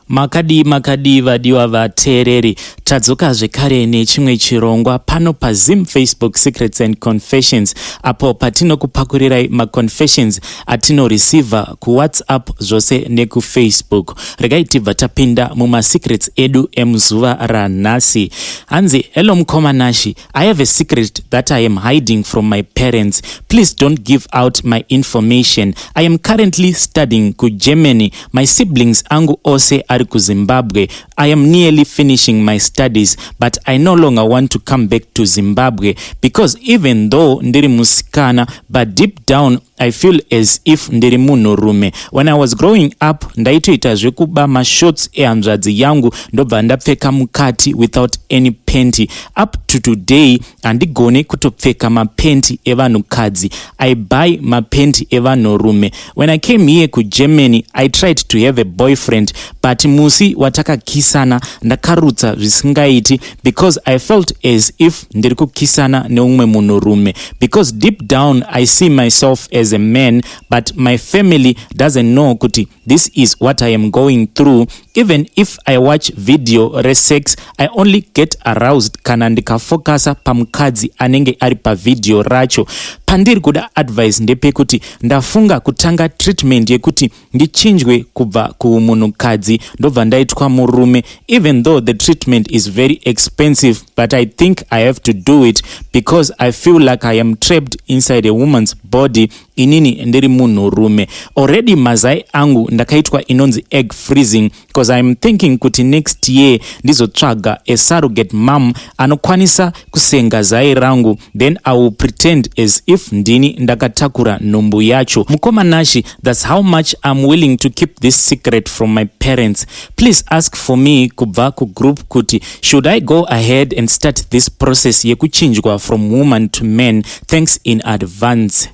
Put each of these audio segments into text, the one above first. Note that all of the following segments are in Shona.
Makadii makadii vadiwa vateereri, tadzoka zvekare nechimwe chirongwa pano paZim Facebook Secrets and Confessions, apo patinokupakurirai maconfessions atinoreceiver kuWhatsApp zvose nekuFacebook. Regai tibva tapinda mumasecrets edu emuzuva ranhasi. Hanzi, "Hello mukoma Nashi, I have a secret that I am hiding from my parents. Please don't give out my information. I am currently studying kuGermany. My siblings angu ose ari kuZimbabwe. I am nearly finishing my studies, but I no longer want to come back to Zimbabwe because even though ndiri musikana, but deep down I feel as if ndiri munhurume. When I was growing up, ndaitoita zvekuba mashorts ehanzvadzi yangu, ndobva ndapfeka mukati without any panty. Up to today handigoni kutopfeka mapenti evanhukadzi. I buy mapenti evanhurume. When I came here kuGermany, I tried to have a boyfriend, but musi watakakisana ndakarutsa zvisingaiti because I felt as if ndiri kukisana neumwe munhurume, because deep down I see myself as a man, but my family doesn't know kuti this is what I am going through. Even if I watch video resex, I only get aroused kana ndikafokasa pamukadzi anenge ari pavhidhiyo racho. Pandiri kuda advice ndepekuti ndafunga kutanga treatment yekuti ndichinjwe kubva kumunhukadzi ndobva ndaitwa murume. Even though the treatment is very expensive, but I think I have to do it because I feel like I am trapped inside a woman's body inini ndiri munhurume. Already mazai angu ndakaitwa inonzi egg freezing because I am thinking kuti next year ndizotsvaga a surrogate mum anokwanisa kusenga zai rangu, then I will pretend as if ndini ndakatakura nhumbu yacho. Mukoma Nashi, that's how much I'm willing to keep this secret from my parents. Please ask for me kubva kugroup kuti should I go ahead and start this process yekuchinjwa from woman to man? Thanks in advance."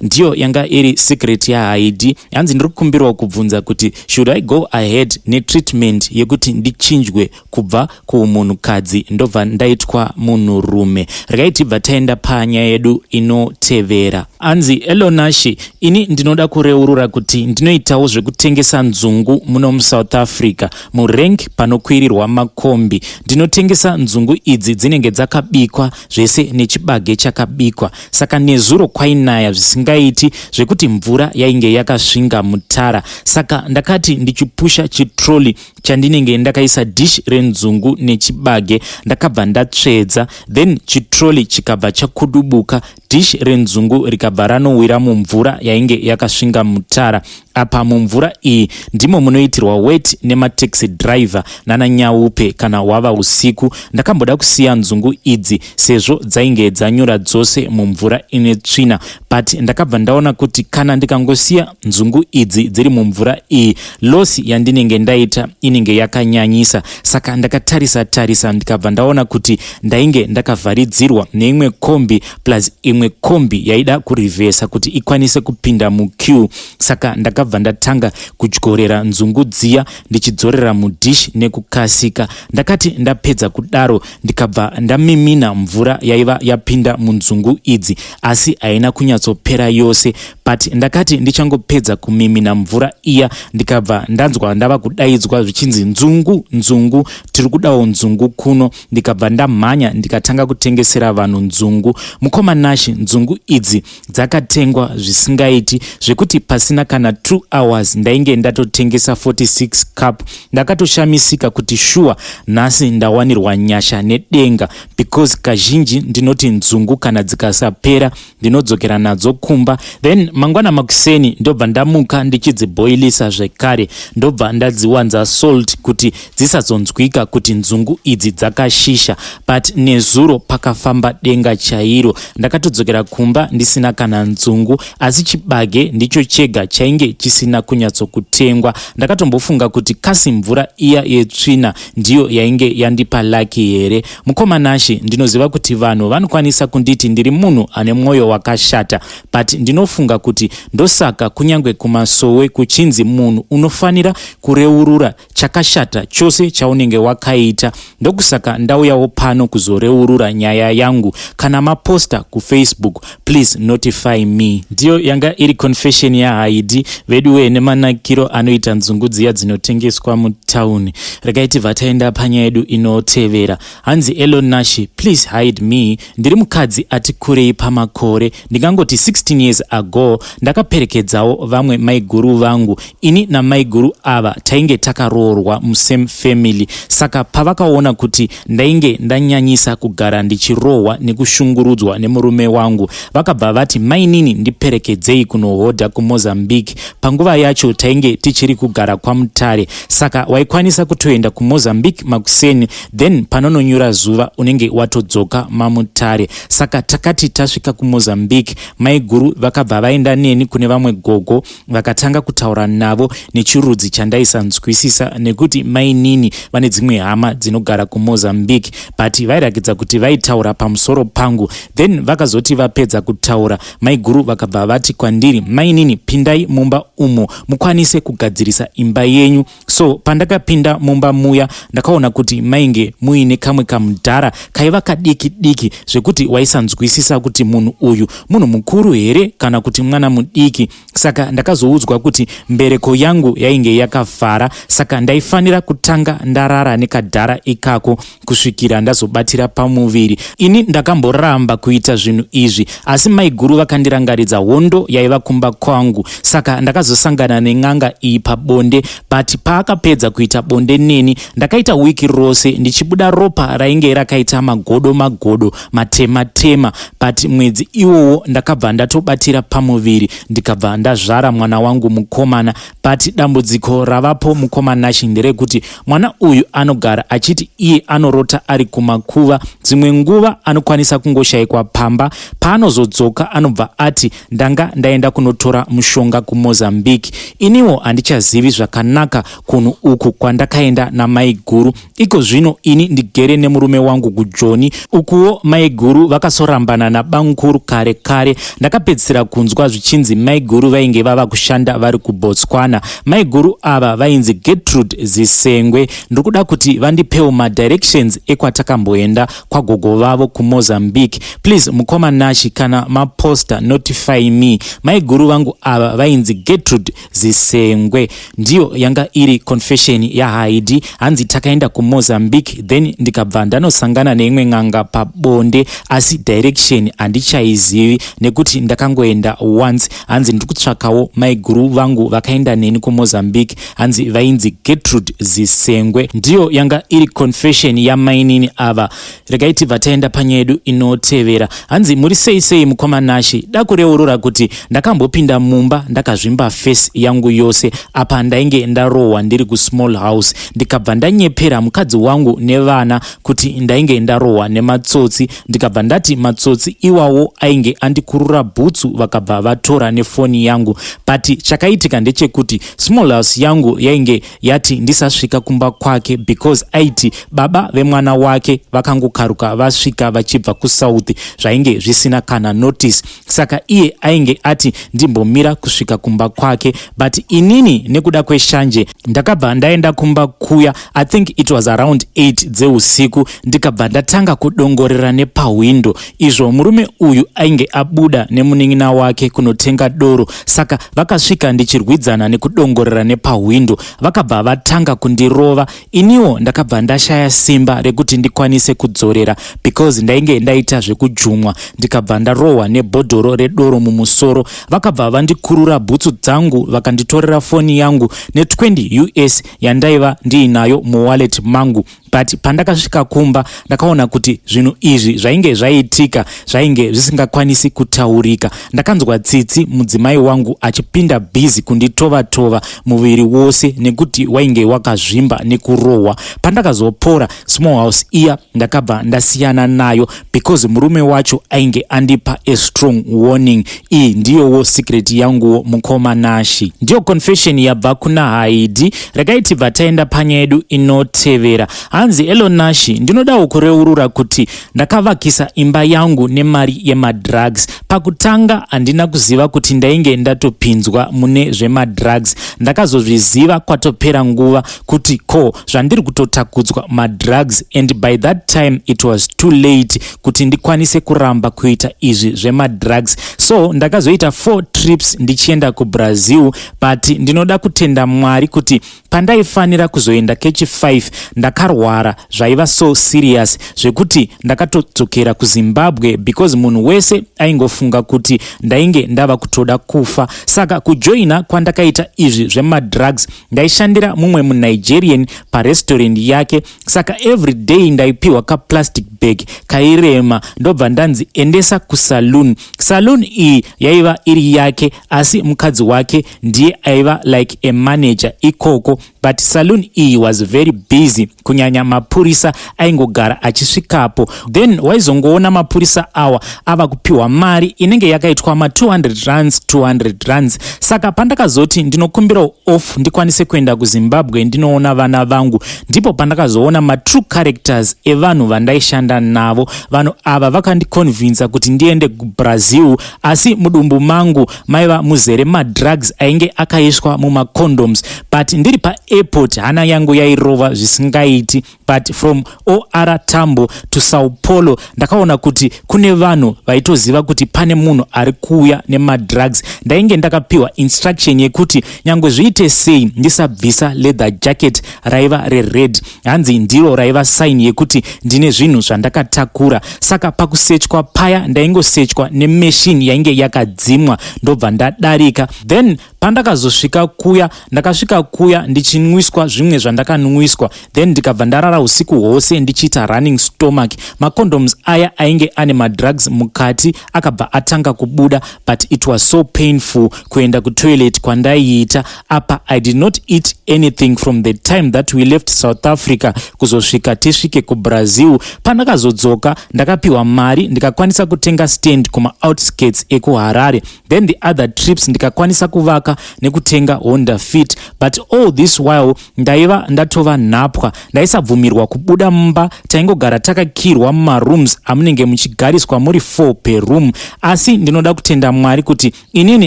Ndiyo yanga iri secret yaHaidi. Hanzi, "Ndiri kukumbirwa kubvunza kuti should I go ahead netreatment yekuti ndichinjwe kubva kumunhukadzi ndobva ndaitwa munhurume?" Regai tibva taenda panyaya yedu inotevera. Hanzi, "Hello Nashi, ini ndinoda kureurura kuti ndinoitawo zvekutengesa nzungu muno muSouth Africa, murank panokwirirwa makombi. Ndinotengesa nzungu idzi dzinenge dzakabikwa zvese nechibage chakabikwa. Saka nezuro kwainaya zvisingaiti zvekuti mvura yainge yakasvinga mutara. Saka ndakati ndichipusha chitrolley chandinenge ndakaisa dish renzungu nechibage, ndakabva ndatsvedza, then chitrolley chikabva chakudubuka, dish renzungu rikabva ranowira mumvura yainge yakasvinga mutara. Apa mumvura iyi ndimo munoitirwa wet nemataxi driver nananyaupe kana hwava usiku. Ndakamboda kusiya nzungu idzi sezvo dzainge dzanyura dzose mumvura ine tsvina, but ndakabva ndaona kuti kana ndikangosiya nzungu idzi dziri mumvura iyi, loss yandinenge ndaita inenge yakanyanyisa. Saka ndakatarisa tarisa, ndikabva ndaona kuti ndainge ndakavharidzirwa neimwe kombi, plus imwe kombi yaida kurivhesa kuti ikwanise kupinda muqueue. Saka ndakabva ndatanga kudyorera nzungu dziya ndichidzorera mudhishi nekukasika. Ndakati ndapedza kudaro, ndikabva ndamimina mvura yaiva yapinda munzungu idzi, asi haina kunyatsopera yose. But ndakati ndichangopedza kumimina mvura iya, ndikabva ndanzwa ndava kudaidzwa zvichinzi, 'Nzungu, nzungu, tiri kudawo nzungu kuno.' Ndikabva ndamhanya, ndikatanga kutengesera vanhu nzungu. Mukoma Nashi, nzungu idzi dzakatengwa zvisingaiti zvekuti pasina kana 2 hours ndainge ndatotengesa 46 cup. Ndakatoshamisika kuti shuwa nhasi ndawanirwa nyasha nedenga, because kazhinji ndinoti nzungu kana dzikasapera ndinodzokera nadzo kumba, then mangwana makuseni ndobva ndamuka ndichidzibhoilisa zvekare, ndobva ndadziwanza salt kuti dzisazonzwika kuti nzungu idzi dzakashisha. But nezuro pakafamba denga chairo. Ndakatodzokera kumba ndisina kana nzungu, asi chibage ndicho chega chainge chisina kunyatsokutengwa. Ndakatombofunga kuti kasi mvura iya yetsvina ndiyo yainge yandipa luck here? Mukoma Nashi, ndinoziva kuti vanhu vanokwanisa kunditi ndiri munhu ane mwoyo wakashata, but ndinofunga kuti ndosaka kunyange kumasowe kuchinzi munhu unofanira kureurura chakashata chose chaunenge wakaita. Ndokusaka ndauyawo pano kuzoreurura nyaya yangu. Kana maposta kuFacebook, please notify me." Ndiyo yanga iri confession yaHaidi. Veduwe, nemanakiro anoita nzungu dziya dzinotengeswa mutauni. Regai tibva taenda panyaya yedu inotevera. Hanzi, "Hello Nashi, please hide me. Ndiri mukadzi ati kurei pamakore, ndingangoti 16 years ago. Ndakaperekedzawo vamwe maiguru vangu. Ini namaiguru ava tainge takaroorwa musame family. Saka pavakaona kuti ndainge ndanyanyisa kugara ndichirohwa nekushungurudzwa nemurume wangu, vakabva vati, 'Mainini, ndiperekedzei kunohodha kuMozambique.' Panguva yacho tainge tichiri kugara kwaMutare, saka waikwanisa kutoenda kuMozambique makuseni, then panononyura zuva unenge watodzoka maMutare. Saka takati tasvika kuMozambique, maiguru vakabva vaenda neni kune vamwe gogo, vakatanga kutaura navo nechirudzi chandaisanzwisisa, nekuti mainini vane dzimwe hama dzinogara kuMozambique, but vairakidza kuti vaitaura pamusoro pangu. Then vakazoti vapedza kutaura, maiguru vakabva vati kwandiri, 'Mainini, pindai mumba umo mukwanise kugadzirisa imba yenyu.' So pandakapinda mumba muya, ndakaona kuti mainge muine kamwe kamudhara kaiva kadiki diki zvekuti waisanzwisisa kuti munhu uyu munhu mukuru here kana kuti mwana mudiki. Saka ndakazoudzwa kuti mbereko yangu yainge yakafara, saka ndaifanira kutanga ndarara nekadhara ikako kusvikira ndazobatira pamuviri. Ini ndakamboramba kuita zvinhu izvi, asi maiguru vakandirangaridza hondo yaiva kumba kwangu. Saka ndakazosangana nen'anga iyi pabonde, but paakapedza kuita bonde neni, ndakaita wiki rose ndichibuda ropa rainge rakaita magodo magodo, matema tema. But mwedzi iwowo ndakabva ndatobatira pamuviri, ndikabva ndazvara mwana wangu mukomana. But dambudziko ravapo, mukoma Nashi, nderekuti mwana uyu anogara achiti iye anorota ari kumakuva. Dzimwe nguva anokwanisa kungoshayikwa pamba. Paanozodzoka anobva ati, 'Ndanga ndaenda kunotora mushonga kuMozambique.' Iniwo handichazivi zvakanaka kunhu uku kwandakaenda namaiguru. Iko zvino ini ndigere nemurume wangu kuJoni. Ukuwo maiguru vakasorambana nabankuru kare kare. Ndakapedzisira kunzwa zvichinzi maiguru vainge vava kushanda vari kuBotswana. Maiguru ava vainzi Gertrude Zisengwe. Ndiri kuda kuti vandipewo madirections ekwatakamboenda kwagogo vavo kuMozambique. Please, mukoma Nashi, kana maposta, notify me. Maiguru vangu ava vainzi Gertrude Zisengwe." Ndiyo yanga iri confession yaHaidi. Hanzi takaenda kuMozambique, then ndikabva ndanosangana neimwe n'anga pabonde, asi direction handichaizivi nekuti ndakangoenda once. Hanzi ndiri kutsvakawo maiguru vangu vakaenda neni kuMozambique. Hanzi vainzi Gertrude Zisengwe. Ndiyo yanga iri confession yamainini ava. Regai tibva taenda panyaya yedu inotevera. Hanzi, "Muri sei sei, mukoma Nashi? Da kureurura kuti ndakambopinda mumba ndakazvimba face yangu yose. Apa ndainge ndarohwa ndiri kusmall house. Ndikabva ndanyepera mukadzi wangu nevana kuti ndainge ndarohwa nematsotsi. Ndikabva ndati matsotsi iwawo ainge andikurura bhutsu, vakabva vatora nefoni yangu. But chakaitika ndechekuti small house yangu yainge yati ndisasvika kumba kwake, because aiti baba vemwana wake vakangokaruka vasvika vachibva kuSouth, zvainge zvisina kana notice. Saka iye ainge ati ndimbomira kusvika kumba kwake. But inini nekuda kweshanje ndakabva ndaenda kumba kuya. I think it was around 8 dzeusiku. Ndikabva ndatanga kudongorera nepahwindo. Izvo murume uyu ainge abuda nemunin'ina wake kunotenga doro. Saka vakasvika ndichirwidzana nekudongorera nepahwindo, vakabva vatanga kundirova. Iniwo ndakabva ndashaya simba rekuti ndikwanise kudzorera, because ndainge ndaita zvekujumwa. Ndikabva ndarohwa nebhodhoro redoro mumusoro. Vakabva vandikurura bhutsu dzangu, vakanditorera foni yangu ne20 US yandaiva ndiinayo muwallet mangu. But pandakasvika kumba, ndakaona kuti zvinhu izvi zvainge zvaitika zvainge zvisingakwanisi kutaurika. Ndakanzwa tsitsi mudzimai wangu achipinda bhizi kunditova-tova muviri wose, nekuti wainge wakazvimba nekurohwa. Pandakazopora, small house iya ndakabva ndasiyana nayo, because murume wacho ainge andipa a strong warning. Iyi ndiyowo secret yanguwo, mukoma Nashi." Ndiyo confession yabva kuna Haidi. Regai tibva taenda panyaya yedu inotevera. Hanzi, "Hello Nashi, ndinodawo kureurura kuti ndakavakisa imba yangu nemari yemadrugs. Pakutanga handina kuziva kuti ndainge ndatopinzwa mune zvemadrugs. Ndakazozviziva kwatopera nguva kuti ko zvandiri kutotakudzwa madrugs, and by that time it was too late kuti ndikwanise kuramba kuita izvi zvemadrugs. So ndakazoita four trips ndichienda kuBrazil." kuBrazil, but ndinoda kutenda Mwari kuti pandaifanira kuzoenda kechi5 ndakarwara zvaiva so serious zvekuti ndakatodzokera kuZimbabwe because munhu wese aingofunga kuti ndainge ndava kutoda kufa. Saka kujoina kwandakaita izvi zvemadrugs, ndaishandira mumwe muNigerian parestaurant yake. Saka every day ndaipiwa kaplastic bag kairema, ndobva ndanzi endesa kusaloon. Saloon iyi yaiva iri yake, asi mukadzi wake ndiye aiva like a manager ikoko, but saloon iyi was very busy, kunyanya mapurisa aingogara achisvikapo. Then waizongoona mapurisa awa ava kupiwa mari inenge yakaitwa ma200 rands, 200 rands. Saka pandakazoti ndinokumbirawo off ndikwanise kuenda kuZimbabwe ndinoona vana vangu, ndipo pandakazoona matrue characters evanhu vandaishanda navo. Vanhu ava vakandiconvinsa kuti ndiende kuBrazil, asi mudumbu mangu maiva muzere madrugs ainge akaiswa mumacondoms. But ndiri paairport hana yangu yairova zvisingaiti, but from OR Tambo to Sao Paulo ndakaona kuti kune vanhu vaitoziva kuti pane munhu ari kuuya nemadrugs. Ndainge ndakapiwa instruction yekuti nyange zviite sei ndisabvisa leather jacket raiva rered. Hanzi ndiro raiva sign yekuti ndine zvinhu zvandakatakura. Saka pakusechwa paya ndaingosechwa nemachine yainge yakadzimwa, ndobva ndadarika. Then pandakazosvika kuya, ndakasvika kuya ndichinwiswa zvimwe zvandakanwiswa, then ndikabva ndarara usiku hwose ndichiita running stomach. Macondoms aya ainge ane madrugs mukati akabva atanga kubuda, but it was so painful kuenda kutoilet kwandaiita. Apa I did not eat anything from the time that we left South Africa kuzosvika tisvike kuBrazil. Pandakazodzoka ndakapiwa mari, ndikakwanisa kutenga stand kumaoutskirts ekuHarare. Then the other trips ndikakwanisa kuvaka nekutenga Honda Fit, but all this while ndaiva ndatova nhapwa. Ndaisabvumirwa kubuda mumba, taingogara takakirwa mumarooms amunenge muchigariswa muri 4 per room. Asi ndinoda kutenda Mwari kuti inini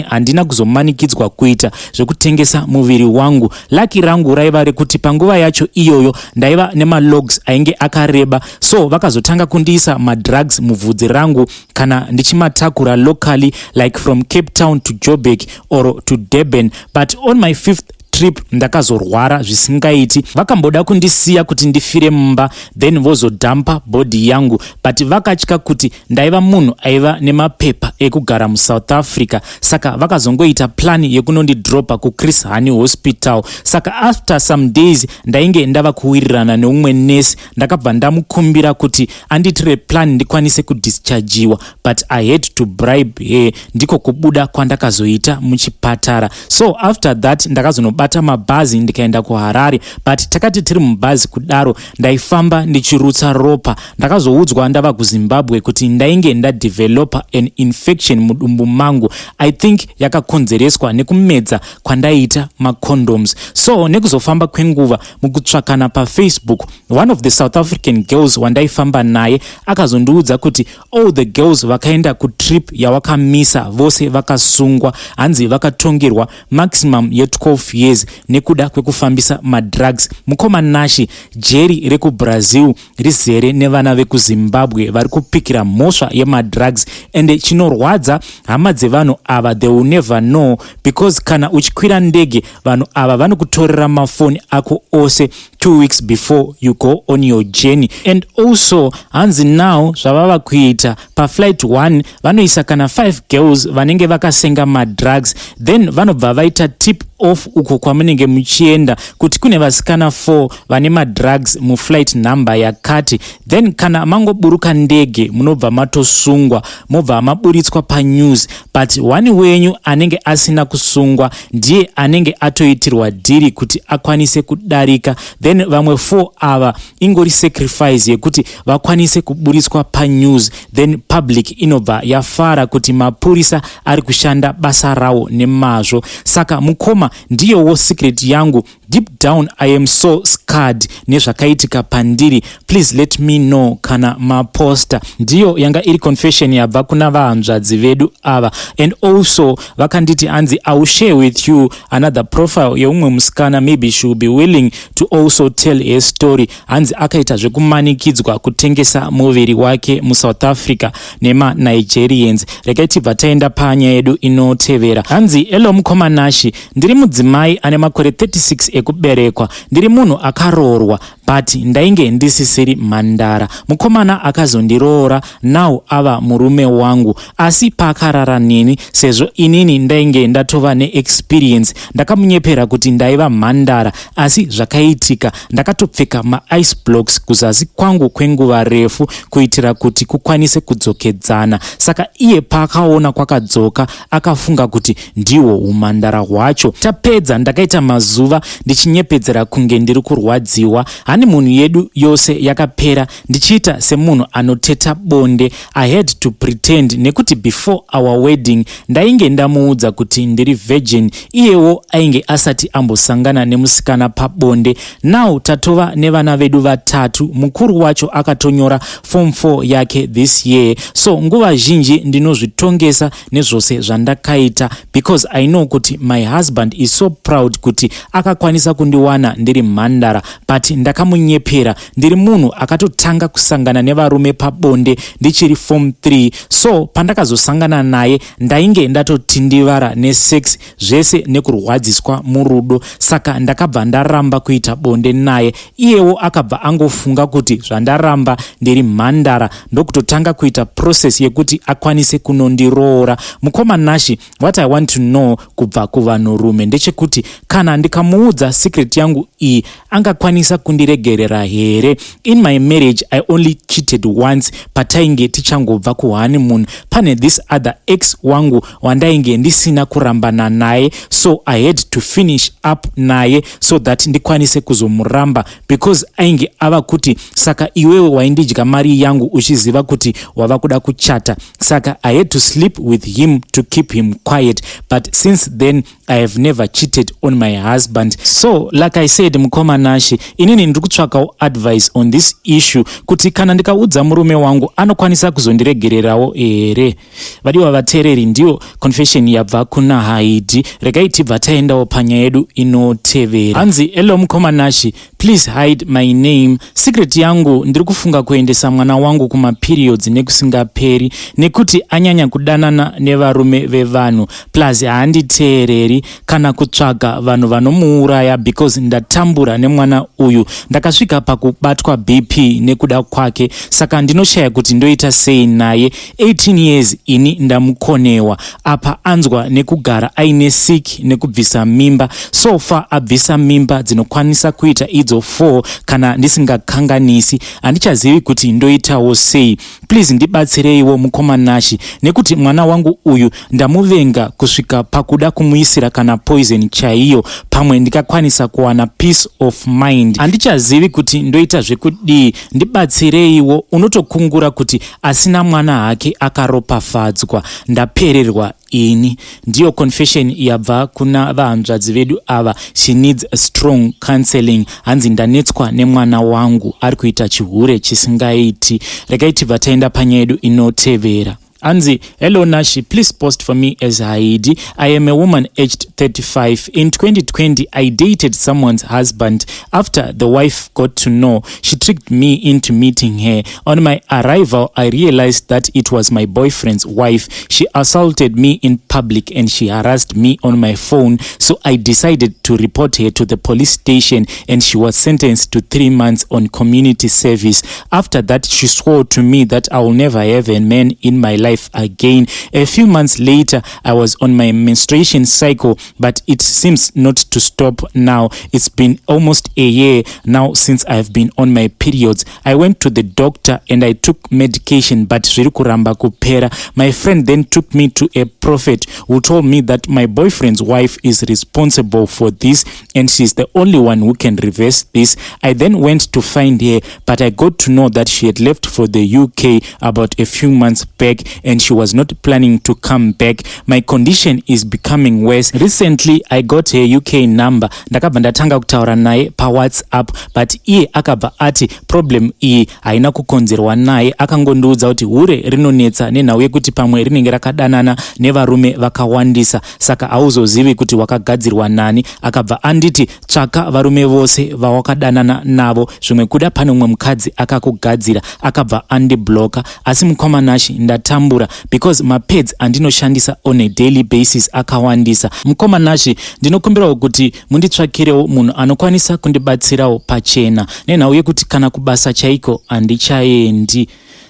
handina kuzomanikidzwa kuita zvekutengesa muviri wangu. Lucky rangu raiva rekuti panguva yacho iyoyo ndaiva nemalogs ainge akareba, so vakazotanga kundiisa madrugs mubvudzi rangu kana ndichimatakura locally, like from Cape Town to Joburg or to Durban. But on my fifth trip ndakazorwara zvisingaiti. Vakamboda kundisiya kuti ndifire mumba, then vozodhampa body yangu, but vakatya kuti ndaiva munhu aiva nemapepa ekugara muSouth Africa, saka vakazongoita plan yekunondidropa kuChris Hani Hospital. Saka after some days ndainge ndava kuwirirana neumwe nesi, ndakabva ndamukumbira kuti andiitire plan ndikwanise kudischargiwa, but I had to bribe her. Ndiko kubuda kwandakazoita muchipatara. So after that ndakazonobata mabhazi ndikaenda kuHarare, but takati tiri mubhazi kudaro ndaifamba ndichirutsa ropa. Ndakazoudzwa ndava kuZimbabwe kuti ndainge ndadevelopa an infection mudumbu mangu. I think yakakonzereswa nekumedza kwandaiita macondoms. So nekuzofamba kwenguva mukutsvakana paFacebook, one of the South African girls wandaifamba naye akazondiudza kuti all the girls vakaenda kutrip yawakamisa vose vakasungwa. Hanzi vakatongerwa maximum ye12 years nekuda kwekufambisa madrugs. Mukoma Nashi, jeri rekuBrazil rizere nevana vekuZimbabwe vari kupikira mhosva yemadrugs. Ende chinorwadza, hama dzevanhu ava, they will never know, because kana uchikwira ndege vanhu ava vanokutorera mafoni ako ose 2 weeks before you go on your journey. And also hanzi now zvavava kuita, paflight 1 vanoisa kana 5 girls vanenge vakasenga madrugs, then vanobva vaita tip off uko kwamunenge muchienda kuti kune vasikana 4 vane madrugs muflight number yakati. Then kana mangoburuka ndege munobva matosungwa, mobva maburitswa panews, but one wenyu anenge asina kusungwa ndiye anenge atoitirwa deal kuti akwanise kudarika. Then vamwe 4 ava ingori sacrifice yekuti vakwanise kuburitswa panews, then public inobva yafara kuti mapurisa ari kushanda basa rawo nemazvo. Saka mukoma, ndiyowo secret yangu. Deep down I am so scarred nezvakaitika pandiri. Please let me know kana maposta. Ndiyo yanga iri confession yabva kuna vahanzvadzi vedu ava. And also vakanditi hanzi, "I will share with you another profile yeumwe musikana, maybe she will be willing to also tell her story." Hanzi akaita zvekumanikidzwa kutengesa muviri wake muSouth Africa nemaNigerians. Regai tibva taenda panyaya yedu inotevera. Hanzi, "Hello mukoma Nashi, ndiri mudzimai ane makore 36 ekuberekwa. Ndiri munhu akaroorwa, but ndainge ndisisiri mhandara. Mukomana akazondiroora, now ava murume wangu. Asi paakarara neni, sezvo inini ndainge ndatova neexperience, ndakamunyepera kuti ndaiva mhandara. Asi zvakaitika, ndakatopfeka maice blocks kuzasi kwangu kwenguva refu kuitira kuti kukwanise kudzokedzana. Saka iye paakaona kwakadzoka, akafunga kuti ndihwo umhandara hwacho. Tapedza, ndakaita mazuva ndichinyepedzera kunge ndiri kurwadziwa. Honeymoon yedu yose yakapera ndichiita semunhu anoteta bonde. I had to pretend nekuti before our wedding ndainge ndamuudza kuti ndiri virgin. Iyewo ainge asati ambosangana nemusikana pabonde. Now tatova nevana vedu vatatu. Mukuru wacho akatonyora form 4 yake this year. So nguva zhinji ndinozvitongesa nezvose zvandakaita because I know kuti my husband is so proud kuti akakwanisa kundiwana ndiri mhandara, but ndakamunyepera. Ndiri munhu akatotanga kusangana nevarume pabonde ndichiri form 3, so pandakazosangana naye ndainge ndatotindivara nesex zvese nekurwadziswa murudo. Saka ndakabva ndaramba kuita bonde naye. Iyewo akabva angofunga kuti zvandaramba ndiri mhandara, ndokutotanga kuita process yekuti akwanise kunondiroora. Mukoma Nashi, what I want to know kubva kuvanhurume ndechekuti kana ndikamuudza secret yangu iyi, angakwanisa kundiregerera here? In my marriage I only cheated once patainge tichangobva kuhoneymoon. Pane this other ex wangu wandainge ndisina kurambana naye, so I had to finish up naye so that ndikwanise kuzomuramba because ainge ava kuti, 'Saka iwewe waindidya mari yangu uchiziva kuti wava kuda kuchata.' Saka I had to sleep with him to keep him quiet, but since then I have never cheated on my husband. So like I said, mukoma Nashi, inini ndiri kutsvakawo advice on this issue kuti kana ndikaudza murume wangu, anokwanisa kuzondiregererawo here?" Vadiwa vateereri, ndiyo confession yabva kuna Haidi. Regai tibva taendawo panyaya yedu inotevera. Hanzi, "Hello mukoma Nashi, please hide my name. Secret yangu, ndiri kufunga kuendesa mwana wangu kumaperiods nekusingaperi nekuti anyanya kudanana nevarume vevanhu, plus haanditeereri kana kutsvaga vanhu vanomuuraya because ndatambura nemwana uyu. Ndakasvika pakubatwa BP nekuda kwake, saka ndinoshaya kuti ndoita sei naye. 18 years ini ndamukonewa. Apa anzwa nekugara aine sick nekubvisa mimba. So far abvisa mimba dzinokwanisa kuita idzo 4 kana ndisingakanganisi. Handichazivi kuti ndoitawo sei. Please ndibatsireiwo mukoma Nashi, nekuti mwana wangu uyu ndamuvenga kusvika pakuda kumuisira kana poison chaiyo, pamwe ndikakwanisa kuwana peace of mind. Handichazivi kuti ndoita zvekudii. Ndibatsireiwo." Unotokungura kuti asina mwana hake akaropafadzwa. Ndapererwa ini. Ndiyo confession yabva kuna vahanzvadzi vedu ava. She needs strong counseling. Hanzi, "Ndanetswa nemwana wangu, ari kuita chihure chisingaiti." Regai tibva taenda panyaya yedu inotevera. Anzi, "Hello Nashi, please post for me as Haidi. I am a woman aged 35. In 2020, I dated someone's husband. After the wife got to know, she tricked me into meeting her. On my arrival, I realized that it was my boyfriend's wife. She assaulted me in public and she harassed me on my phone. So I decided to report her to the police station and she was sentenced to 3 months on community service. After that, she swore to me that I will never have a man in my life again. A few months later, I was on my menstruation cycle, but it seems not to stop now. It's been almost a year now since I've been on my periods. I went to the doctor and I took medication, but zviri kuramba kupera. My friend then took me to a prophet who told me that my boyfriend's wife is responsible for this and she's the only one who can reverse this. I then went to find her, but I got to know that she had left for the UK about a few months back. and she was not planning to come back. My condition is becoming worse. Recently I got her UK number, ndakabva ndatanga kutaura naye paWhatsApp, but iye akabva ati problem iyi haina kukonzerwa naye. Akangondiudza kuti hure rinonetsa nenhau yekuti pamwe rinenge rakadanana nevarume vakawandisa, saka hauzozivi kuti wakagadzirwa nani. Akabva anditi, "Tsvaka varume vose vawakadanana navo, zvimwe kuda pane umwe mukadzi akakugadzira." Akabva andibloka. Asi mukoma Nashi, ndatambura because mapads andinoshandisa on a daily basis akawandisa. Mukoma Nashi, ndinokumbirawo kuti munditsvakirewo munhu anokwanisa kundibatsirawo pachena, nenhau yekuti kana kubasa chaiko handichaendi.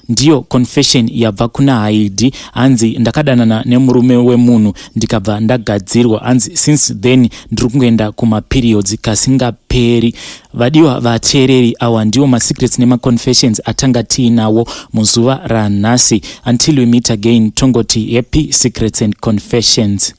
Ndiyo confession yabva kuna Haidi. Hanzi, "Ndakadanana nemurume wemunhu, ndikabva ndagadzirwa." Hanzi, "Since then ndiri kungoenda kumaperiods kasingaperi." Vadiwa vateereri, awa ndiwo masecrets nemaconfessions atanga tiinawo muzuva ranhasi. Until we meet again, tongoti happy secrets and confessions.